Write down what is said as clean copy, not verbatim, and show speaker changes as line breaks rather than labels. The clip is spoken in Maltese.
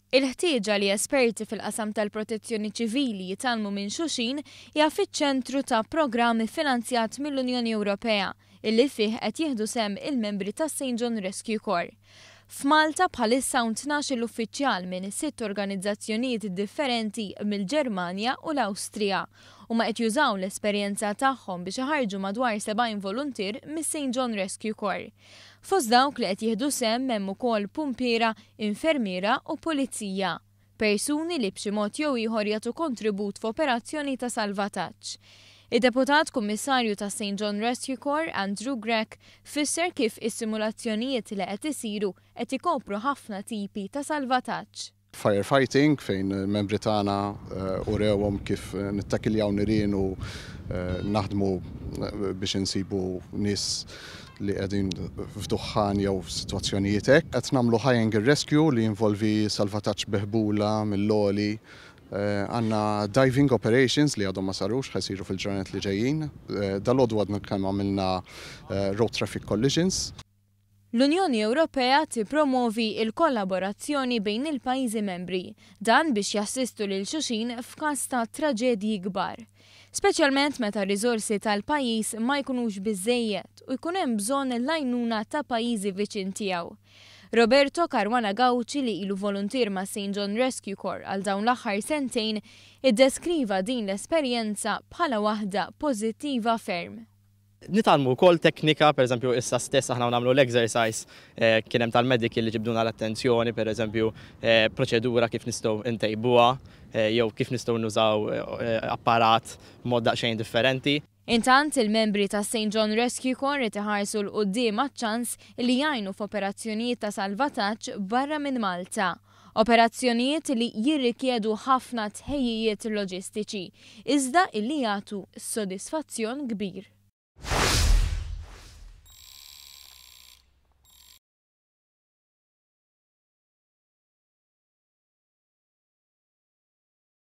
Il-ħtieġa li esperti fil-qasam tal-protezzjoni ċivili jitgħallmu minn xulxin hija fiċ-ċentru ta' programm iffinanzjat mill-Unjoni Ewropea illi fih qed jieħdu sehem il-membri tas-St John Rescue Corps. F'Malta bħalissa hawn 12-il uffiċjal minn sitt organizzazzjonijiet differenti mill-Ġermanja u l-Awstrija. Huma qed jużaw l-esperjenza tagħhom biex iħarrġu madwar 70 voluntier mis-St John Rescue Corps. Fost dawk li qed jieħdu sehem hemm ukoll pumpiera, infermiera u pulizija. Persuni li b'xi mod jew ieħor jagħtu kontribut f'operazzjoni ta' salvataġġ. Id-Deputat Kummissarju tas-St John Rescue Corps, Andrew Grech, fisser kif is-simulazzjonijiet li qed isiru qed ikopru ħafna tipi ta' salvataġġ.
Fire fighting fejn il-membri tagħna urewhom kif nittakiljaw nirien u naħdmu biex insibu nies li qegħdin f'duħħan jew f'sitwazzjonijiet hekk. Qed nagħmlu high angle rescue li jinvolvi salvataġġ bi ħbula mill-għoli. Għandna diving operations li għadhom ma sarux, ħa jsiru fil-ġranet li ġejjin. Dalgħodu għadna kemm għamilna road traffic collisions.
L-Unjoni Ewropea tippromwovi l-kollaborazzjoni bejn il-pajjiżi membri, dan biex jassistu lil xulxin f'każ ta' traġedji kbar. Speċjalment meta r-riżorsi tal-pajjiż ma jkunux biżżejjed u jkun hemm bżonn l-għajnuna ta' pajjiżi viċin tiegħu. Roberto Caruana Gauci li ilu voluntier ma' St John Rescue Corps għal dawn l-aħħar sentejn iddeskriva din l-esperjenza bħala waħda pożittiva ferm.
Nitgħallmu wkoll teknika, pereżempju issa stess aħna u nagħmlu l-exercise kien hemm tal-medical li ġibduna l-attenzjoni, pereżempju proċedura kif nistgħu ntejbuha jew kif nistgħu nużaw apparat b'mod daqsxejn differenti.
Intant, il-membri tas-St John Rescue Corps qed iħarsu 'l quddiem għaċ-ċans li jgħinu f'operazzjonijiet ta' salvataġġ barra minn Malta. Operazzjonijiet li jirrikjedu ħafna tħejjijiet loġistiċi, iżda illi jagħtu sodisfazzjon kbir.